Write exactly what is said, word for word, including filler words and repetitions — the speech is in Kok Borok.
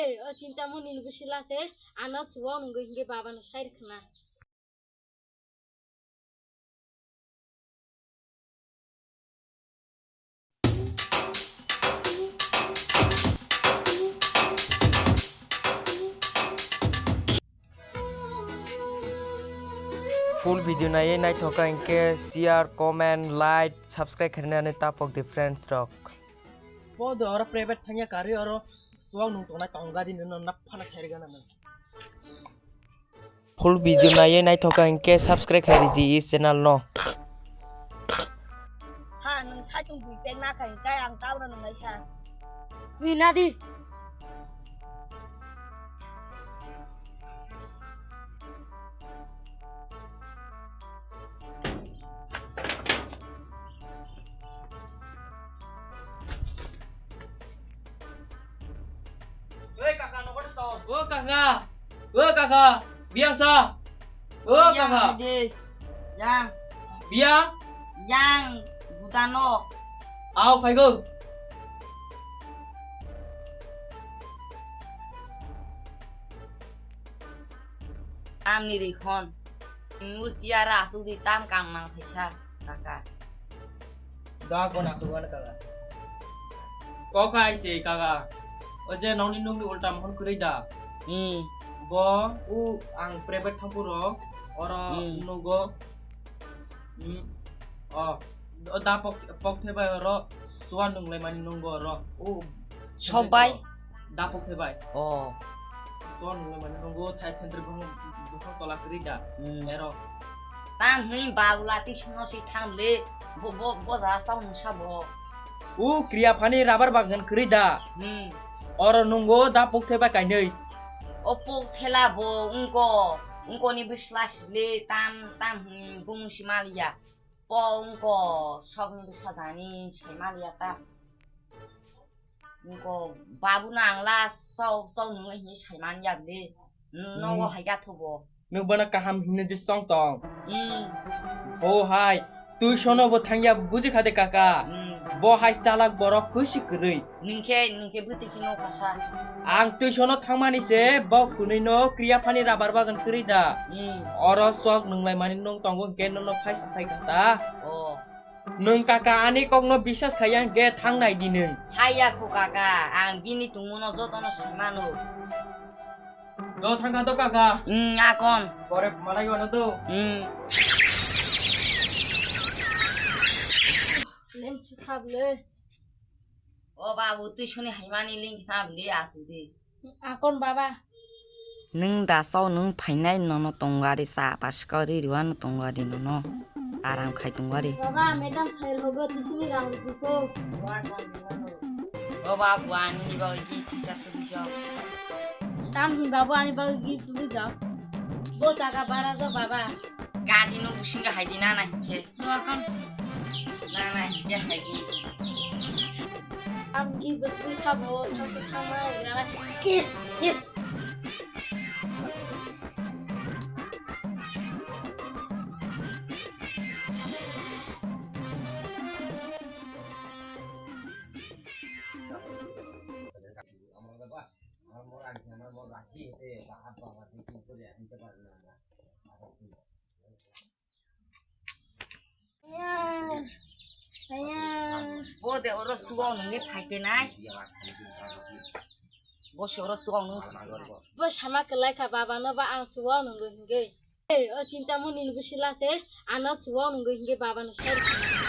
Ei, o Chintamoni ni bwsila se ano chuwak nungwi hwnkhe baba no sai rwkhna. Full video naiwi naithoka hinkhe share, comment, like, subscribe khainani tapok di friends rok. Bo de oro private thangya karwi oro chuwak nung tongnai tong gari no nap phana khairgana nang. Full video naiwi naithoka hinkhe subscribe khairi di i channel no. Ha, nwng saichung bui pek na khai, kai ang tau na nwng laisa. Ni nadi. Oi kaka, nogo to. O kaka, o kaka, biyang sa. O kaka. Yang, yang. Biyang? Yang, butano. Aw, phaigo. Tamni rikhon. Musia ra asuk di tam kam nang phaisa kaka. Ga ko na asuk kaka. Kok hai se kaka. O je nongni nungni ulta mohon kwrwi da. Hmm. Bo u ang private thangpuro oro nugo. Hmm. O, o da pok, pok thebai oro suan nunglai mani nungo oro. O, sok bai? Da pok thebai. O. Suan nunglai mani nungo thai thendri bukhang, bukhang tola sri da. Hmm. Ero. Tam hwnwi bagula tisono si thang le. Bo, bo, bo ja sao nung sabo. O kriya phani rabar bagan kwrwi da. Hmm. Oro nungo da pok thebai kainwi. O pok thela bo ungko, ungko ni bwsla sile tam, tam hwnwi bumung si maliya. Po ungko sokni bwsa jani sai maliya ta. Ungko babu no ang la sok, sok nungo hini sai manya bile. Nogo hai ya thobo. Nwng bono kaham hino je song tong. Hmm. O hai, twi sono bo thangya buji khade kaka. Hmm. Bo hai chalak borok kwsi kwrwi. Ningkhe, ningkhe bwtwi khe nokha sa. Ang twi sono thangmani se bo kunui no kriya phani rabar bagan kwrwi da. Hmm. Oro sok nunglai mani nung tongo hwnkhe nono phai saphai kha ta. O. Nwng kaka ani kokno biswas khaiya hwnkhe thangnai di nwng. Haiya kho kaka, ang bini tongmano jotono sai mano. Do thangkha do kaka. Hmm, akon. Pore malai wano do. Hmm. Lem chukha bwle. O babu, twi soni haimani link na bwle asudi. Akon baba. Nwng da sao nwng phainai nono tongari sa paskari riwano tongari nono aram khai tongari. Baba, madam sai rogo tisini rang diko. O babu, ani bagwi gift kisa tubui jak. Tam hin babu, ani bagwi gift tubui jak. Bo jaga bara jo baba. Gari no businga hai di nana hinkhe. Doakan. Nana hinkhe hai di. Am gift tubui khabo, thangsa thangma gira. Kiss, kiss. Bo de oro sugo nungni phaikhe nai. Bo se oro sugo nung. Bo sama kwlai kha baba no ba ang sugo nungwi hingwi. Ei, o Chintamoni ni bwsila se ano chuwak nungwi hingke baba no sai rwkha.